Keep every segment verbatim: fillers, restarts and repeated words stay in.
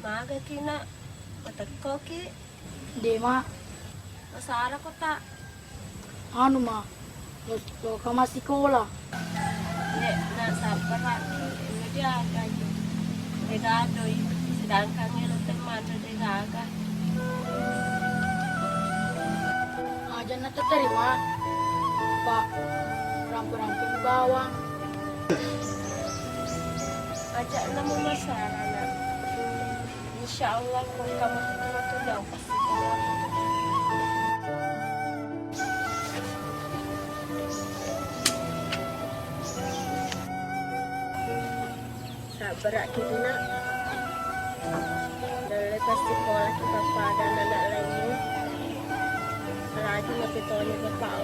Magaki, Nak? Matekkoki? De', Ma. Masara ko ta? Anu, Ma, lo, loka massikola. Nak, sabbaraki, elo diagai. Degadoi, sedangkan elo temmanre degaga. Aja' na terima, Pak. Rampe-rampe bawang. Aja' na mamasara, Nak. Insya Allah, ko kamu tuh jauh pasti. Sabbaraki, Nak. Dalle pasti kolaki pappada anak lainnya. Apalagi mati toni bapak.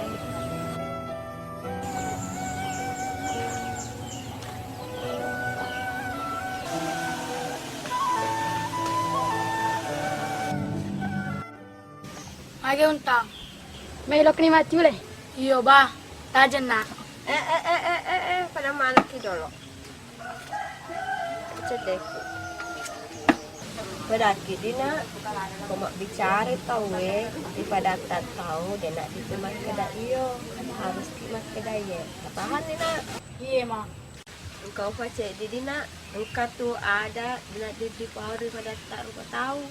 Mage Untang. Melokni maccule? Iyo, Ba. Tajenna. Eh, eh, eh, eh, eh, eh, pada manakki dolo. Ceddeku. Padakki dina, ko mabbicara tauwe, ripadatta tau, dena ditu makkeda iyo, harus ki makkeda iye. Tapahanni, Nak? Iye, Ma. Engka upaceddi dina, engka tu ada dina diddi pau ripadatta rupa tau.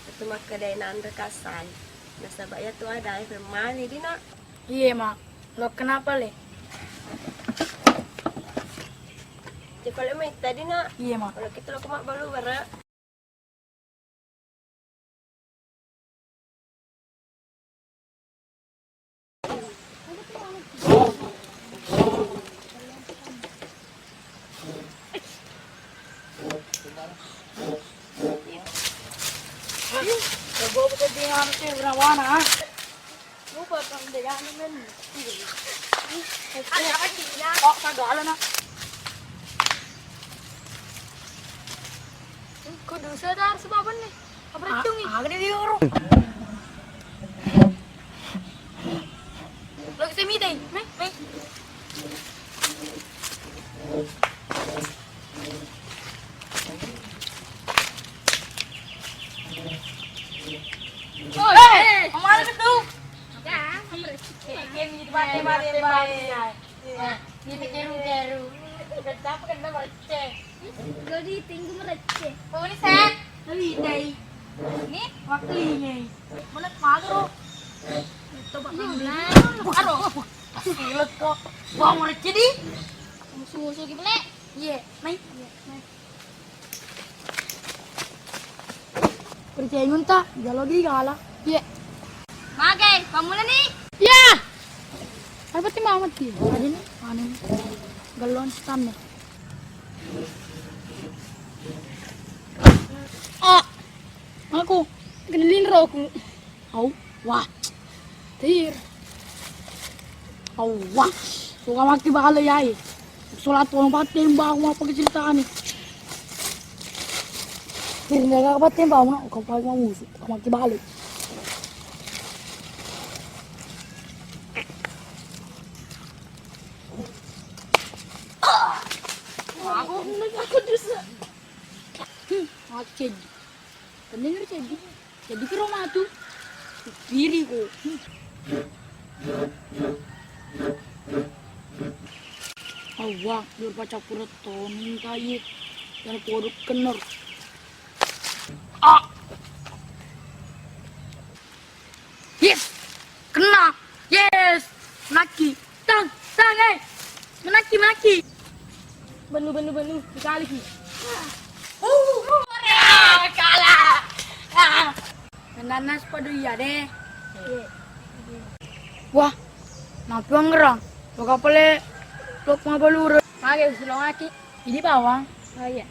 Itu makkeda nanre kasai. Nasaba iya tu ada e pemmani dina. Iye, Ma. Lo kenapa le? Cekole metta dina. Iye, Ma. Kalau kita lo kemak balu bara. Ih, gua bukan dia anu sih, berapa anak? Lupa, Bang, dia anu, men. Ada apa sih, Nak? Oh, kagak ada, Nak. Kudu sadar sebabnya. Apa racungi? Aga ni bioro. Lo bisa mitai, mai, mai. Oi, eh, kemana tu? Ya, sama. Game di tempat, tempat, tempat. Ini tekeru-keru. Kenapa kena mereceh? Godi tinggi mereceh. Oh, ini saya. Tapi dai. Ini? Waktu ini. Mana magro? Coba. Iya, nah. Aro. Silet kok. Bang mereceh di. Musuh-musuh gimana? Iya, mai. Iya, mai. Percaya ngunta, jalo di gala. Iya. Mage, pammulani? Iya. Apa ti mama ti? Ada ni, anu. Galon stamnya. Ah. Aku kenalin roku. Au, wah. Tir. Au, wah. Suka maki bale yai. Solat tolong pattembak, mau pakai cerita ni. Tir, nggak pattembak, mau kau pakai mau musuh. Suka maki bale. Aku, aku dosa. Hmm, aku ceddi. Tenang aja, ceddi. Ceddi kero matu. Piri ko. Awwa, dur pacappura toni kaye. Yang podok kenner. Ah. Yes! Kena! Yes! Menaki! Tang! Tang, eh! Menaki, menaki! Benu, benu, benu. Dikali ki. Uh! Ah, kalah! Ah! Menana sepadu iya deh. Wah, napi wangngerang? Lo kapale lok mabalure. Mage usulongaki. Ini bawang. Oh iya.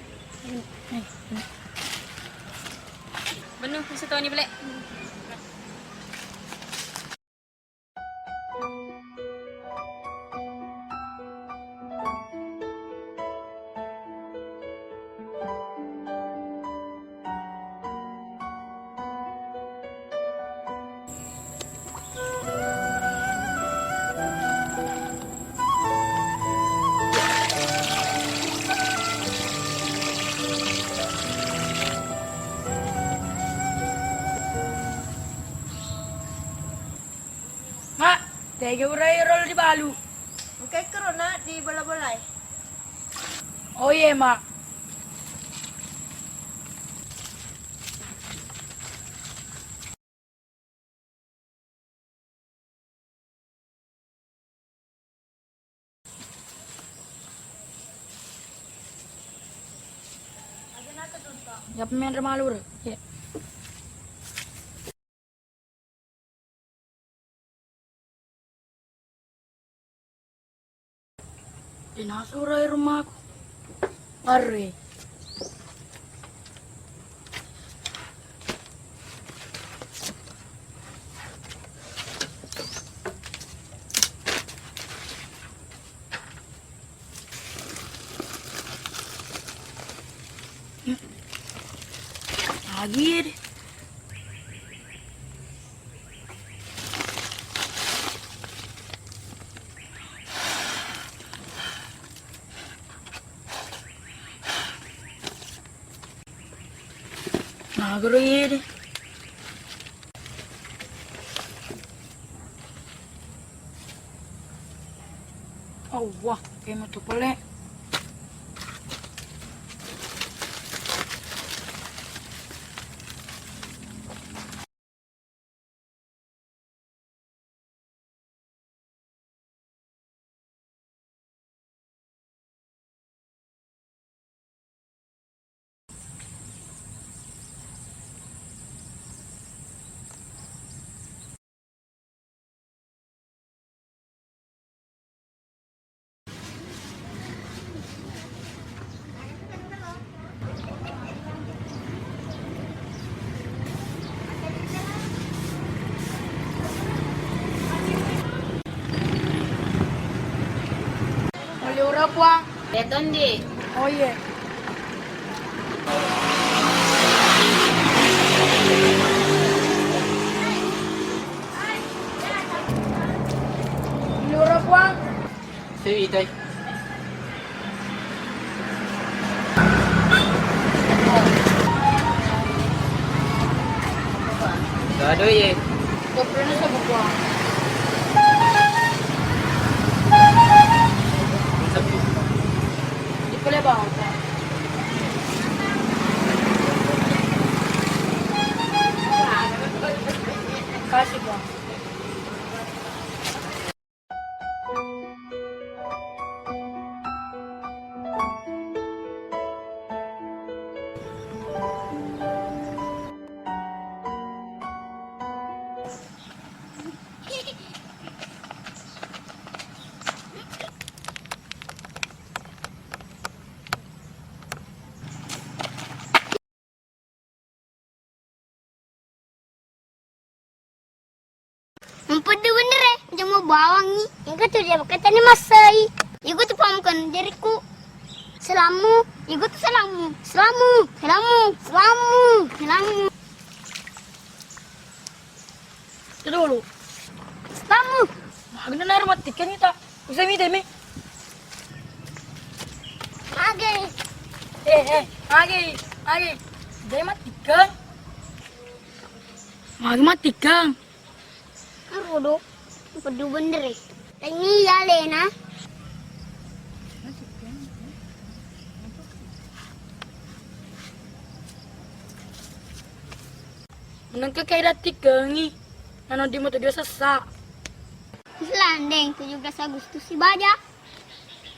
Benu, musu toni bele. Tega urai rolo dibalu. Engka kero na di bola-bola e. Oh iye, Mak. Ya pemain Remalur. Ya. Dena suro e rumahku. Arre. Lagi deh. Nah, guru ini. Oh, wah, kayak metu pole. Oli ura, Puang. Iya tondi. Oh iye. Oli ura, Puang. Siwitai. Gado ye. Koprena sabu, Puang. Sabu. Di pole bawah, Puang. Kasih, Puang. Mempeddu bener e, jama bawangngi. Engka tu dia makatani massai. Iku tu pamukan jariku. Selammu, iku tu selammu. Selammu, selammu, selammu, selammu. Itu dulu. Selammu. Magna naro matikan kita. Bisa mi demi. Age. Eh, eh, age, age. Dia matikan. Magi mattikkeng. Arodo, peddu benre. Tengi ya lena. Menengka kayak dattikkengi. Nano di moto dia sessa. Selandeng tujuh belas Agustus si baja.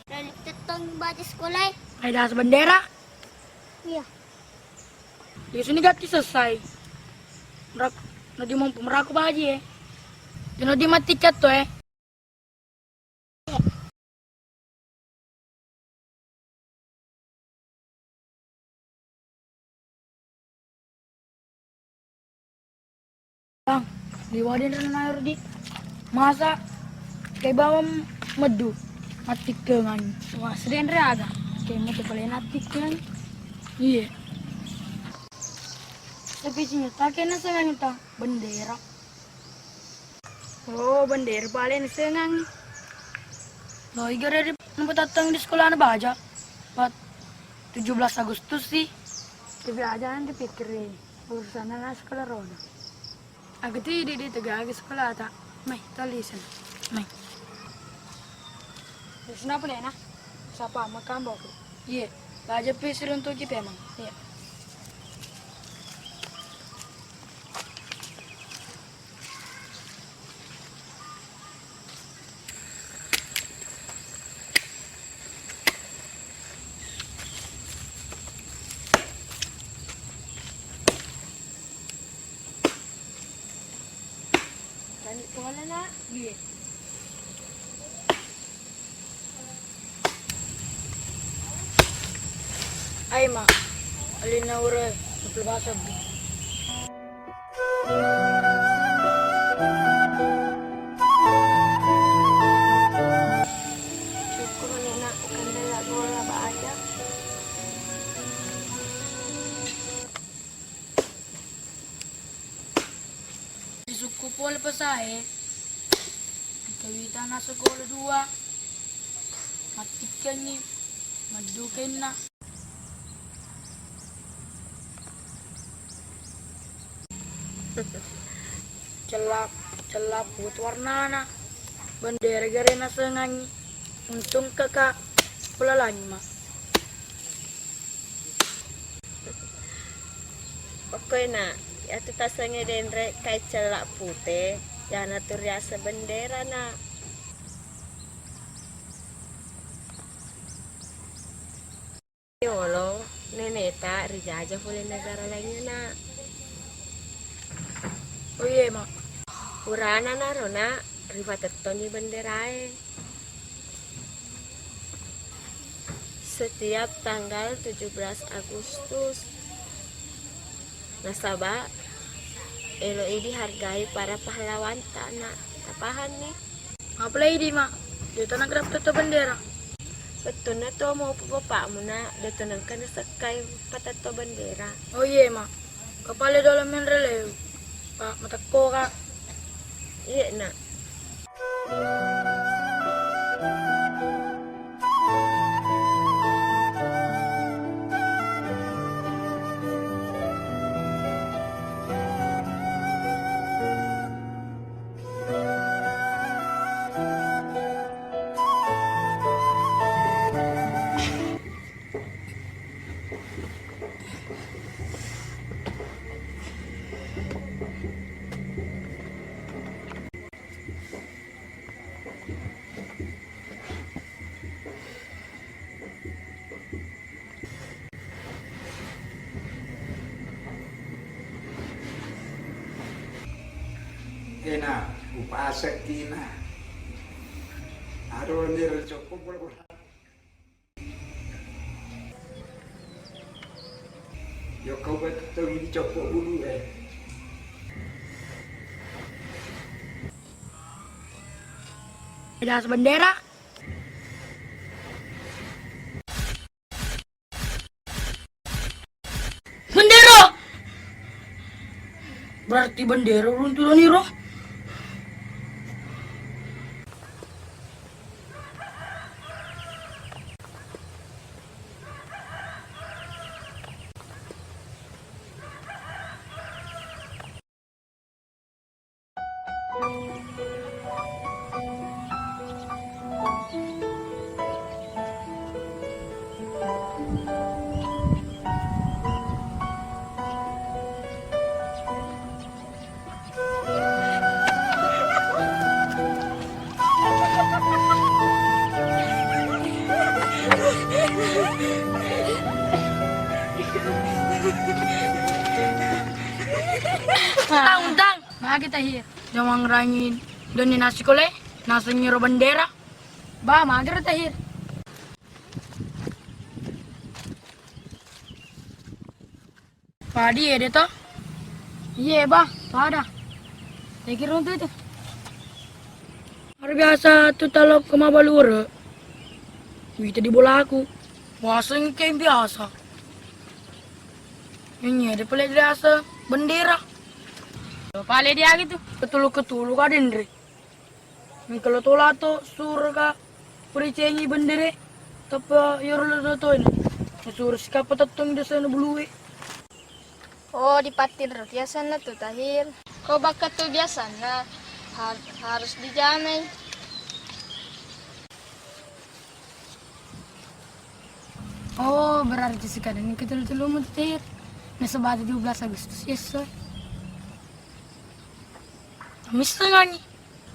Dari tetong baja sekolah. Kayak das bendera. Iya. Di sini gatti selesai. Merak-, nadi mompo meraku baji e. Dino di mati catto e. Bang, liwadeng rena naero di. Masa ke bawang meddu mattikkengan. Wah, sedeng re aga. Ke metu pale nattikkeng. Iye. Tapi cinyata kena sengang ta bendera. Oh, bendera pale nasengang. Lo iga re napatetteng di sekolah na baja. Pat tujuh belas Agustus sih. Tapi aja nanti pikirin. Urusanna na sekolah roda. Aga tu idi di tegaga sekolata. Mai, taliseng. Mai. Terus napa nih, nah? Sapa makan bau? Iya, aja pe siruntuki pemang. Iya. Tani pole, Nak. Iya. Ai, Ma. Alina ure, sepuluh basebbu. Syukur ni, Nak, kandela gola baja. Disukku pole pesae, dikawitana sekolah dua, mattikkengngi, maddukenna. Cella, cella pute warnana, bendera gare nasengangngi, untung kaka pelalangi, Ma. Okkoina, iyatu tasengnge denre kai cella pute, iyanatu riaseng bendera, Nak. Yolo, neneta rijaja pole negara laingnge, Nak. Oh iye, Ma. Purana naro, Nak, rifatettoni benderae. Setiap tanggal tujuh belas Agustus. Nasaba elo i dihargai para pahlawanta, Nak. Tapahanni? Apalagi di, Ma. Deto nagrap toto bendera. Bettuanna to mau bapakmu, Nak. Deto nengka nasekkai patetto bendera. Oh iye, Ma. Kepala dalam menreleu. Pak, matekko, Kak. Iye, Nak. Ena, upasekki na. Aro niro coppo pura-pura. Yo kau betul ini coppo bulu eh. Jas bendera. Bendera! Berarti bendera ulun tulon iro. Tang, tang. Magi Tahir, jamang rangin doni nasi kole, nasengiro bendera. Ba, magero Tahir. Padi ede to? Iye, Ba, pada. Tegi runtu itu. Hari biasa tu talok ke mabalure. Wita di bolaku. Waseng ke biasa. Ini ada pale biasa bendera. Pale dia gitu. Ketulu-ketulu ka denre. Mengkalo tola to suro ka puricengi bendere, tappa yoro lo to ini. Suro sikappa tettong desana bulue. Oh, dipattinro biasanna tu Tahir. Ko bakka tu biasanna har-, harus dijamai. Oh, berarti sekarang ini ketelu-telumu, Ter. Nasaba dua belas Agustus, yes, soy. Misseng angi.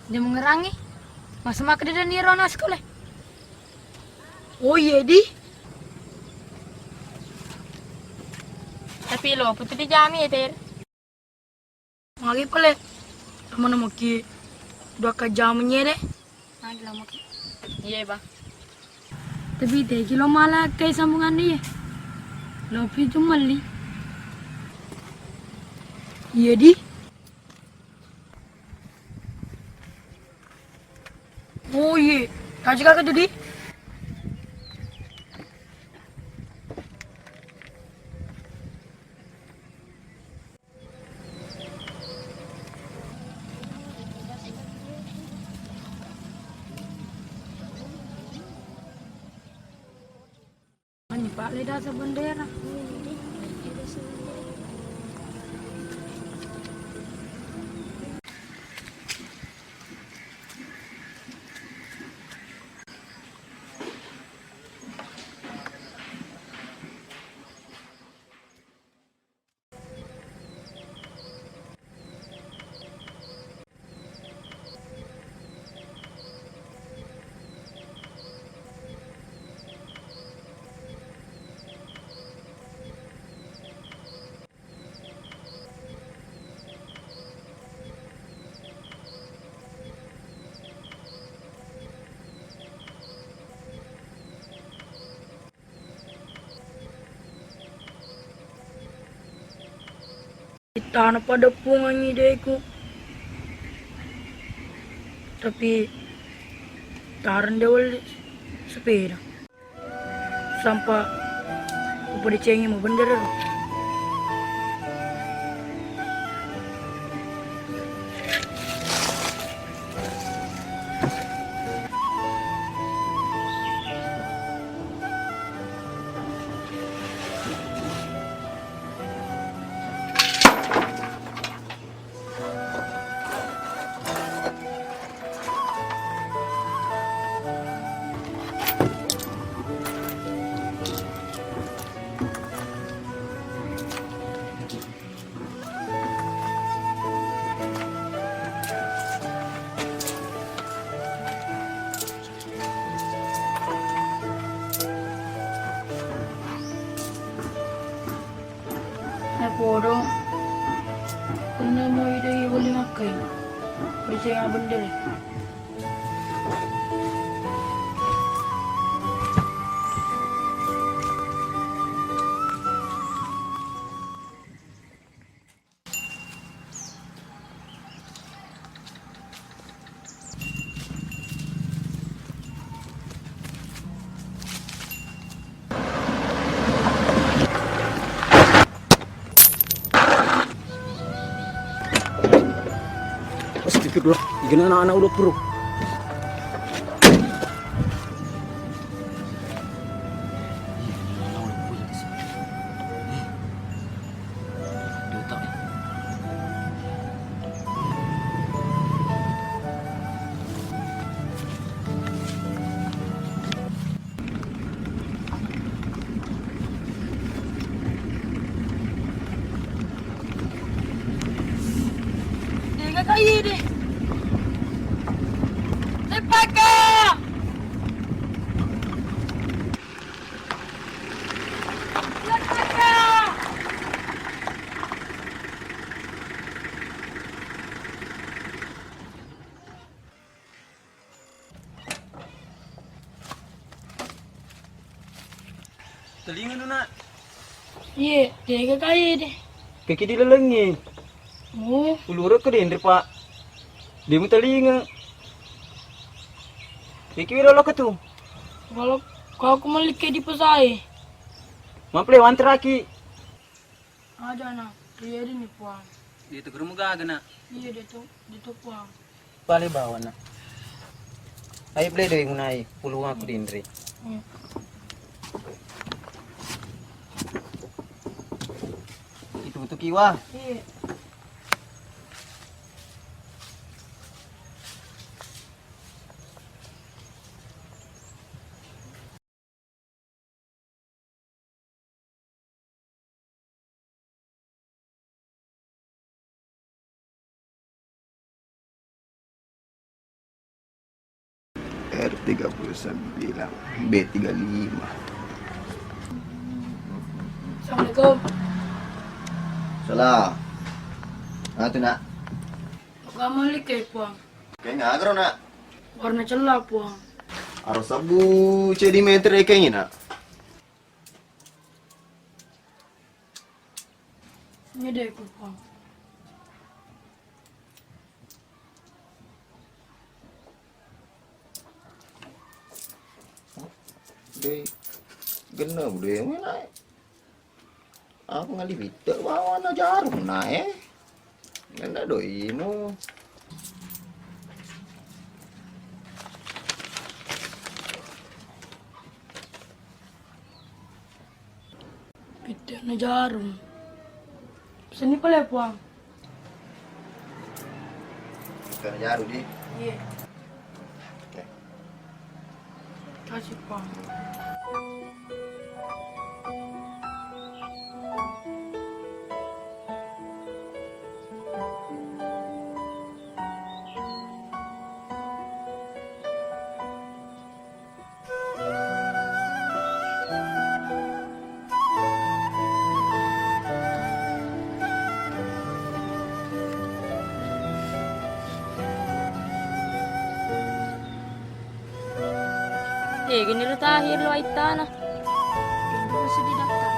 Dia mengerangi. Masa maka dia dan Niro na sekolah. Oh, iya, di. Tapi lo, putu di jami ya, Ter. Magi pale. Teman mau ki dua ka jam nyere. Magi lama ki. Iya, Bang. Tapi te kilo mala kai sambungan iya. Lo pi tu mali. Iya, di. Oh, iya. Kaji kakak tuh, di. Mani, Pak, le dasa bendera. Ittana pada pungangi deku. Tapi tareng de welle sepeda. Sampa upadecengi mo bendera ro. Napodo, punna moi doi wali makkai, percaya bendel. Astagfirullah, igana anak-anak udah pro. Tega kayi deh. Lepaka. Telinga nu, Nak. Iye, tega kayi deh. Kaki dilalengi. Oh. Ulurek ke dendre, Pak. Dia mu telinga. Kaki wira lo ketu. Kalau kau ku melikke di pesai. Maple wanteraki. Aja na, iya di ni puang. Di tu geremu gaga, Nak. Iya, di tu, di tu puang. Pale bawana. Ai ble doi munai, pulung aku dinri. Hmm. Itu tu kiwa. Iya. Tiga puluh sembilan, B tiga lima. Assalamualaikum. Salam. Atu, Nak. Kamu lagi, Puang? Kain aga ro, Nak? Warna cella, Puang. Aro sabbu centimeter kain, Nak. Ini deh, Puang. De, genna bude, mana? Aku ngali bitte bawana jarum na, eh. Genna doino. Bitte na jarum. Seni pale, Puang. Bitte na jarum, di? Iya. Oke. Kasih, Puang. Eh, gini lu Tahir lo aitana. Itu sedih daftar.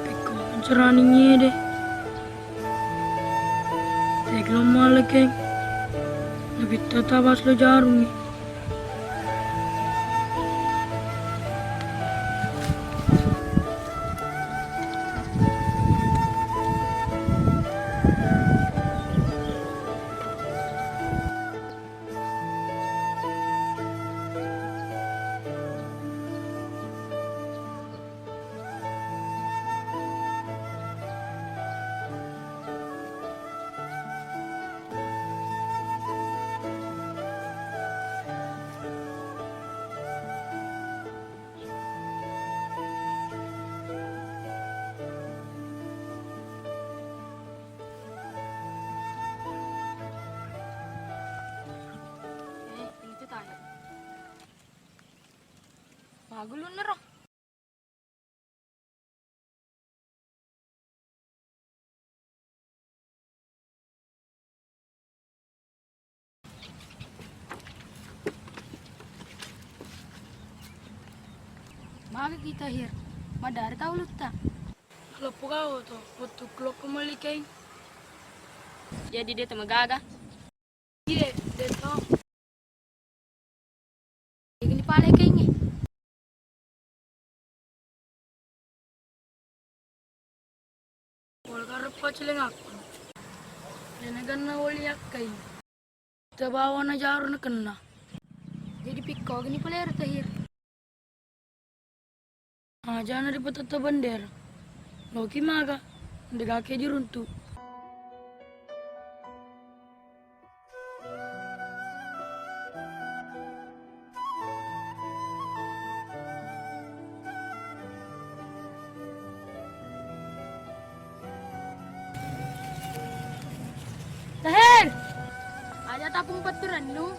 Pekko, anceraning ede. Tega malekeng. Lebih tata bas lo jarungi. Eh, ini tuh tayo. Magulunna ro. Maga kita, Hir? Madare tau lutta. Loppo kau to, wettu keloppo melli kaing. Jadi dia temagaga. Iye, de' to. Ega ni pale kaingnge. Pole kareppa celengakku. Lena ganna woli akkai. Tabawana jaru nakenna. Jadi pikko gini pale ero Tahir. Ajana ripatetto bendera. Loki maga, degake diruntu. Tahir! Aja tapung petturennu,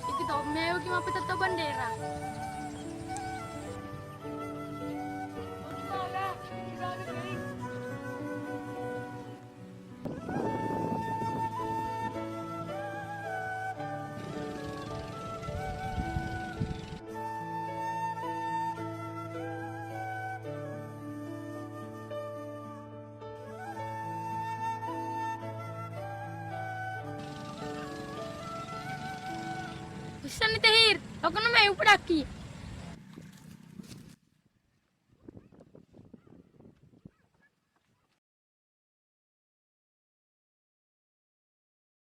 iki to meuki mappetetto bendera. Usanni Tahir, aku namai upadaki.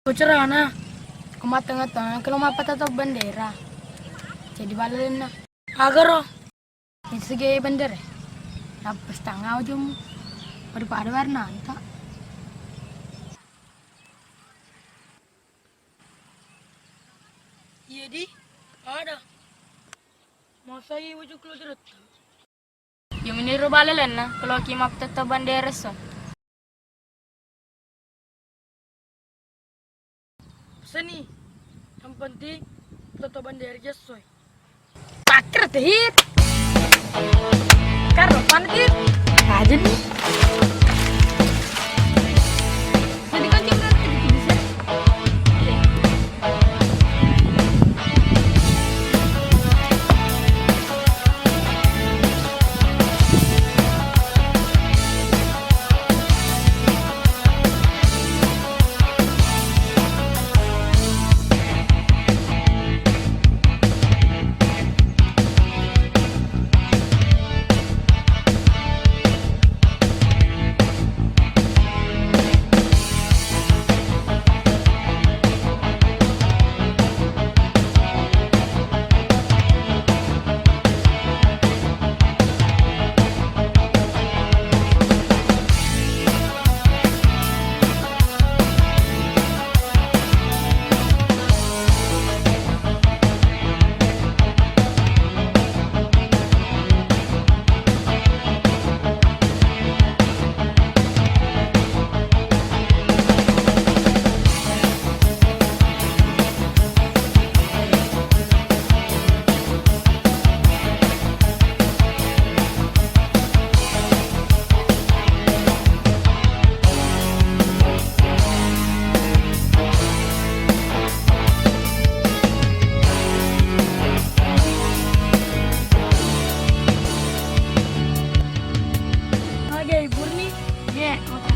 Ko carana? Ko mateng-teng, ko lo mappatatau bendera. Jadi balalenna. Agaro. Itu sege bendera. Nappa setengah ujungmu. Pada-pada warna anta. Iya di, ada. Masai wujung keluar cerita. Iya meni ro bale lainna, ko loki mappetetto bandera esso. Seni, yang penting petetto bandera esso. Takkir tehit. Karo pantit. Aja nih. Jadi kan cuma nanti gitu bisa. Oke, Burni. Iya, oke.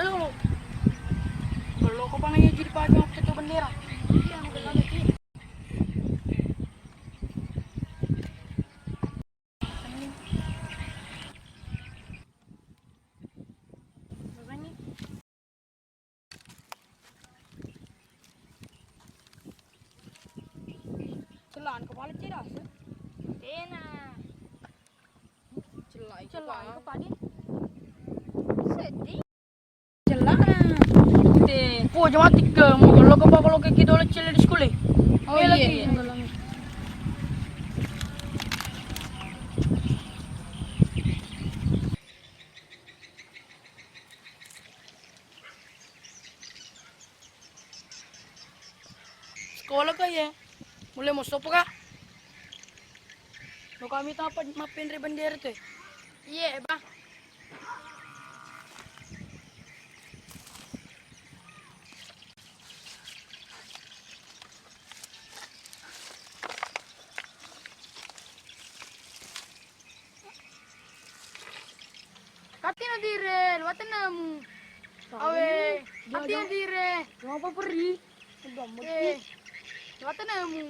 Halo. Bello ko pananya jadi pajang peto bendera. Iya, bello lagi. Celaan kepala cedas. Tena. Celaan kepala. Sedih. Celana. Te. Po jamatik ke, mau lo ke, lo ke kita oleh cele di sekolah. Oh, iya, iya. Sekolah kah ya? Mulai mau sopo kah? Lo kami tu apa mappenre bendera tu? Iye, Bah. Kati na dire, luwatanamu. Awe, kati na dire. Ngapa perri? Eh, luwatanamu.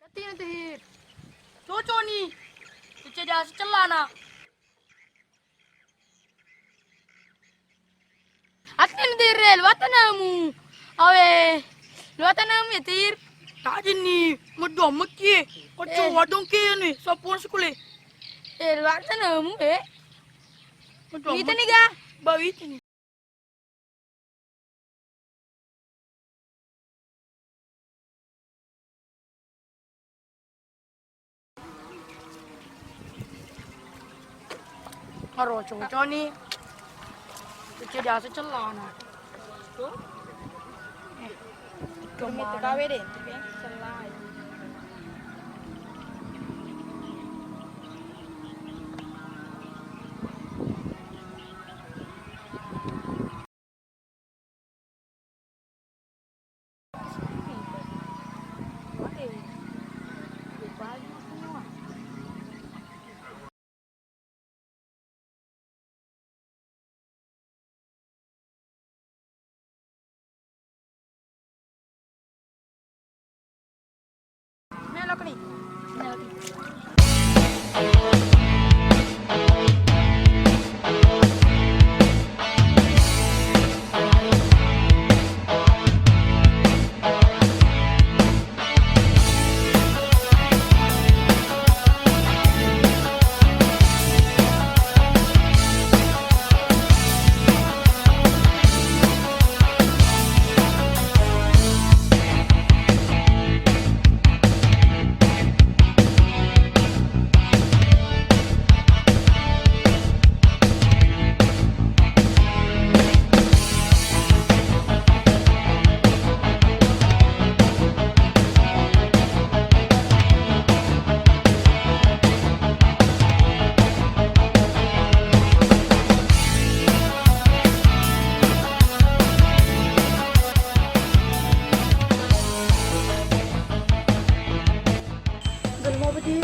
Katina tehir. Cocok ni. Cece jasa celana. Atin dire luwatanamu. Awe, luwatanamu ya tir. Tajini medua meki. Ojo wadong kene sapon sekule. Eh, luwatanamu eh. Medua meki. Ita ni ga. Bawi ini. Aro coconi. Cocok jasa celana. Tuh. Eh, kemana? Gawe deh, tapi yang selai. Gelmo bedi.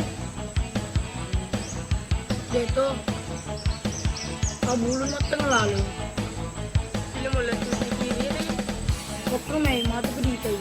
Deto. Kabulu matteng lalu. Sila mulai tuti kiri deh. Kokro mai matu bedi tai.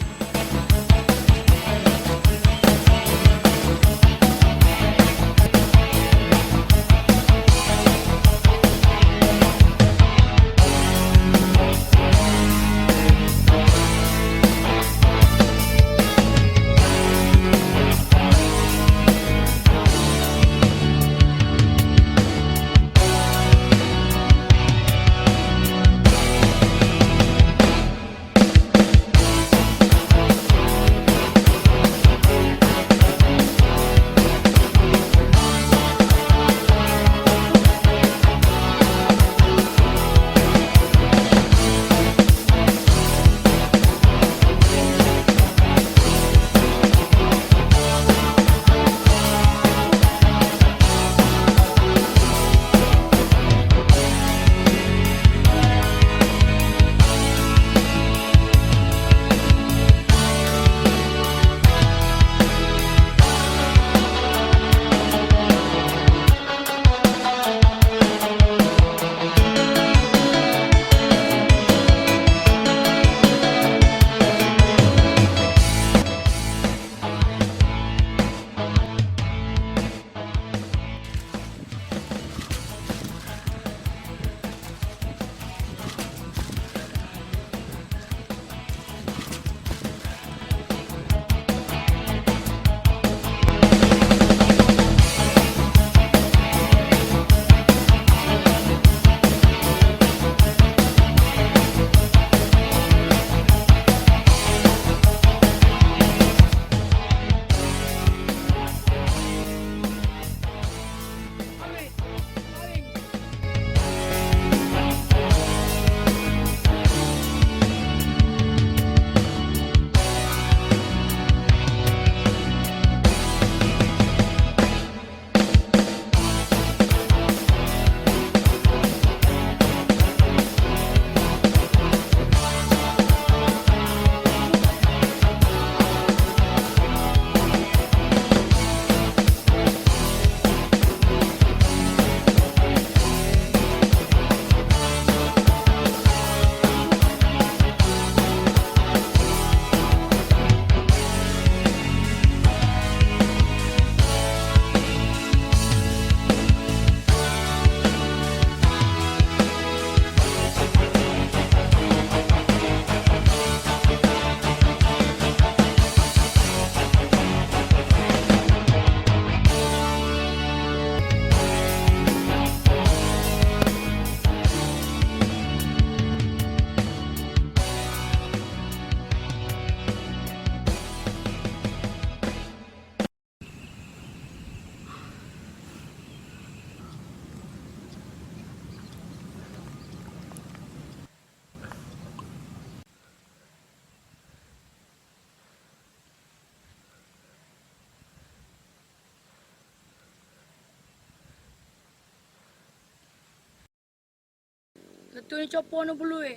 Tettuni coppono bulue.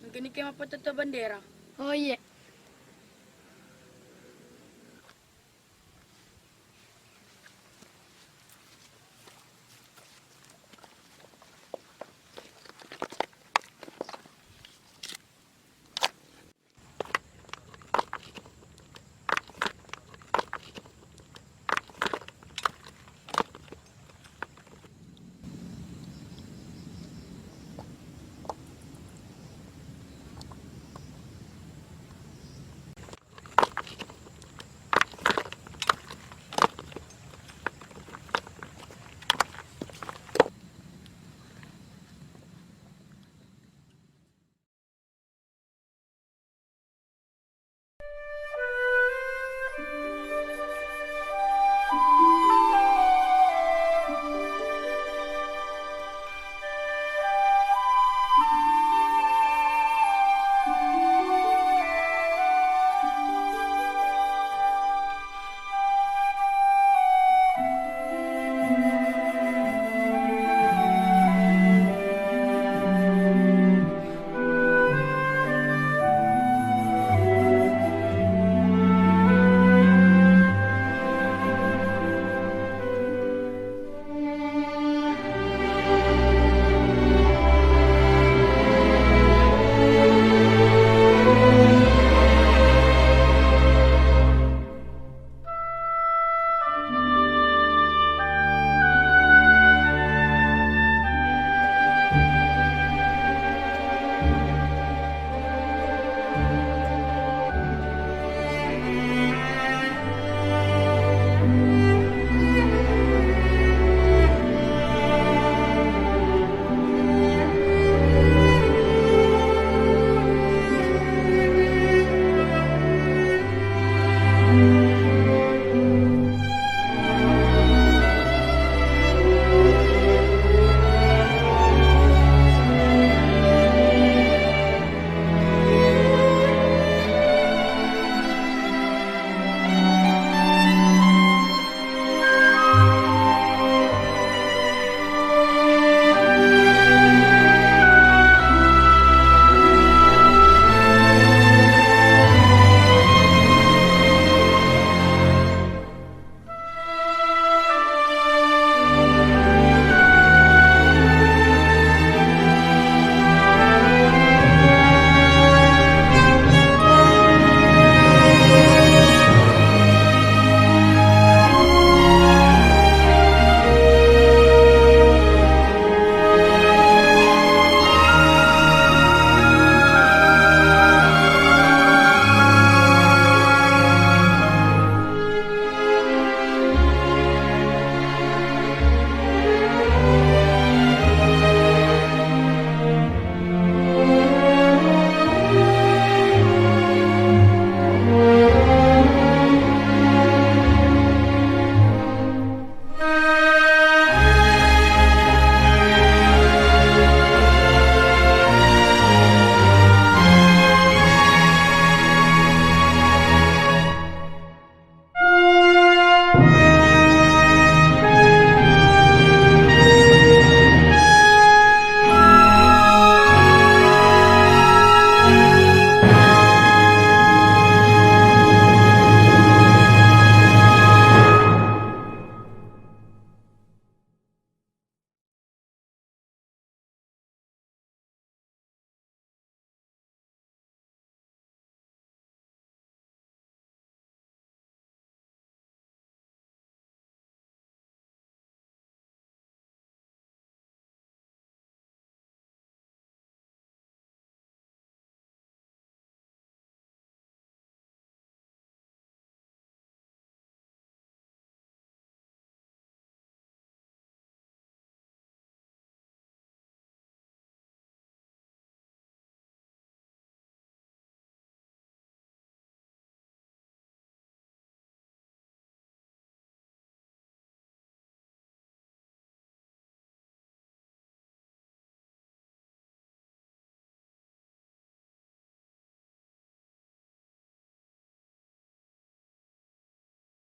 Engkani ke mappatetto bendera. Oh iye,